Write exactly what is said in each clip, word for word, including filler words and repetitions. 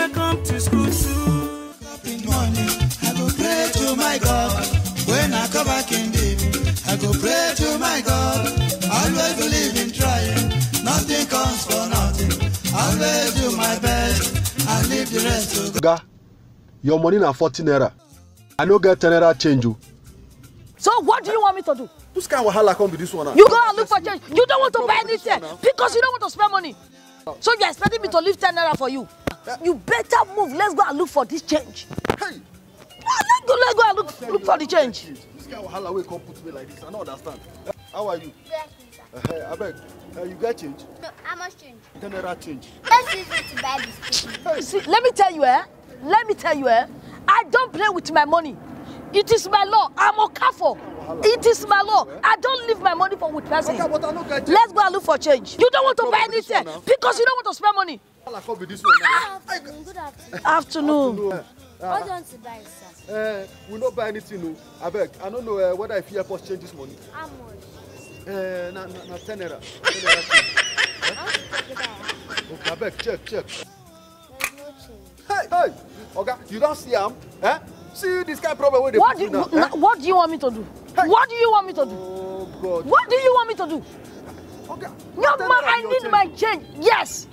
I come to school too. In morning, I go pray to my God. When I come back in the evening, I go pray to my God. Always believe in trying. Nothing comes for nothing. Always do my best and leave the rest to God. Oga, your money na forty naira. I no get ten naira change o. So what do you want me to do? Which kind of wahala come be this one now? You go and look for change. You don't want to buy anything because you don't want to spend money. So you're expecting me to leave ten naira for you? You better move. Let's go and look for this change. Hey! Ah, let's go, let's go and look, look for the change. This kind of wahala wey come put me like this, I don't understand. How are you? Yes, sir. Uh, I beg, uh, you get change? No, how much change? Ten naira change. Let's use it to buy biscuit. Hey! See, let me tell you, eh? Let me tell you, eh? I don't play with my money. It is my law. I'm Okafo. It is my law. I don't leave my money for with person. Okay, but I no get change. Let's go and look for change. You don't want to buy anything because you don't want to spend money. Wahala come be this one now. Good afternoon. Afternoon. Afternoon. Uh, what do you want to buy, sir? Uh, we no buy anything, no. Abeg, I don't know uh, whether if you help us change this money. How much? Uh, na, na, na ten naira. Ten naira change. How much is it? Okay, abeg, check, check. There's no change. Hey, hey, Oga, you don't see am? Eh? See this kind of problem wey dey What put do you, you now, eh? What do you want me to do? Hey. What do you want me to do? Oh God. What do you want me to do? Oga, no, ten ma, naira I be your need change. My change. Yes.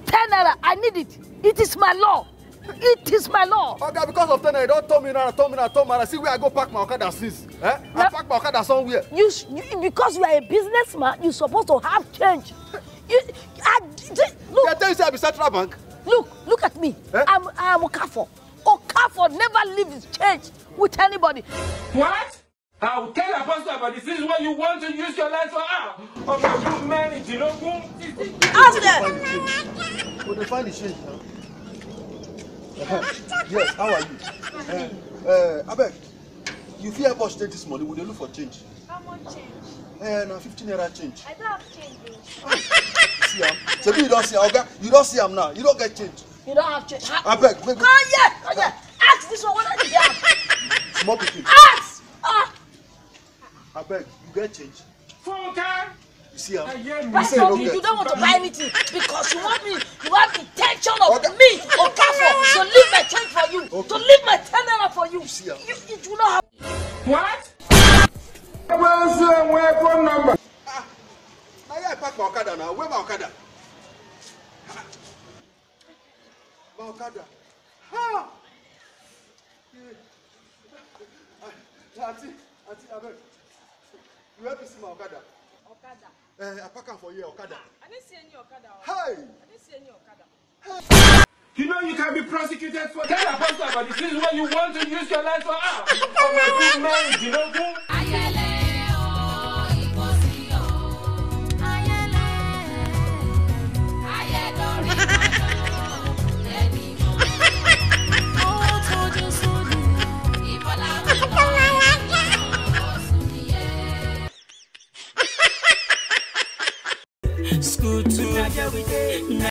Ten naira. I need it. It is my law. It is my law. Oga, because of ten naira, you don turn me now, turn me now, turn me now. See where I go park my okada since. Eh? I park my okada somewhere. You, sh- you because you are a businessman, you supposed to have change. You, I, d- d- look, They tell you say I be central bank. Look, look at me. Eh? I'm, I'm Okafo. Okafo never leave his change with anybody. What? I will tell Apostle about the things when you want to use your life for. Ah, ọmọ ọdún mẹ́rìndínlógún. Ask them. Go dey find the change now. Uh-huh. Yes, how are you? Uh, uh, abeg, you fit help us take this money? We dey look for change. How much change? Uh, na fifty naira change. I don't have change o. See am? Shebi you don see am, oga? You don see am now. You don get change. You don't have change. How- Abeg, make we Come here, come here. Ask this one whether you have. Small pikin. Ask. Ah. Abeg, you get change? Funke! You see am? Ayé mi. Why You say you no you, get. You don't want to buy anything because you want me, you have intention of Oga. Me, Okafo, to leave my change for you, Okay. To leave my ten naira for you. You see am? You, you do not have What? Where's your phone number? Ah, now here I park my okada now. Where my okada? My okada. Ha! Auntie, auntie, abeg. You help me see my okada. Okada. Eh, I park am for here, okada. Ah, I didn't see any okada. Hey! I didn't see any okada. You know you can be prosecuted for that. Tell Apostle about the things when you want to use your life for. Ah, ọmọ ọdún mẹ́rìndínlógún. Ayẹlẹ o, ìbò sí o. Ayẹlẹ. Ayé lórí ọ̀dọ́, ènìyàn. Owó tójú sódì. Ìbọ̀lá mi lọ. Oṣù nìyẹn. School two. Na there we dey, na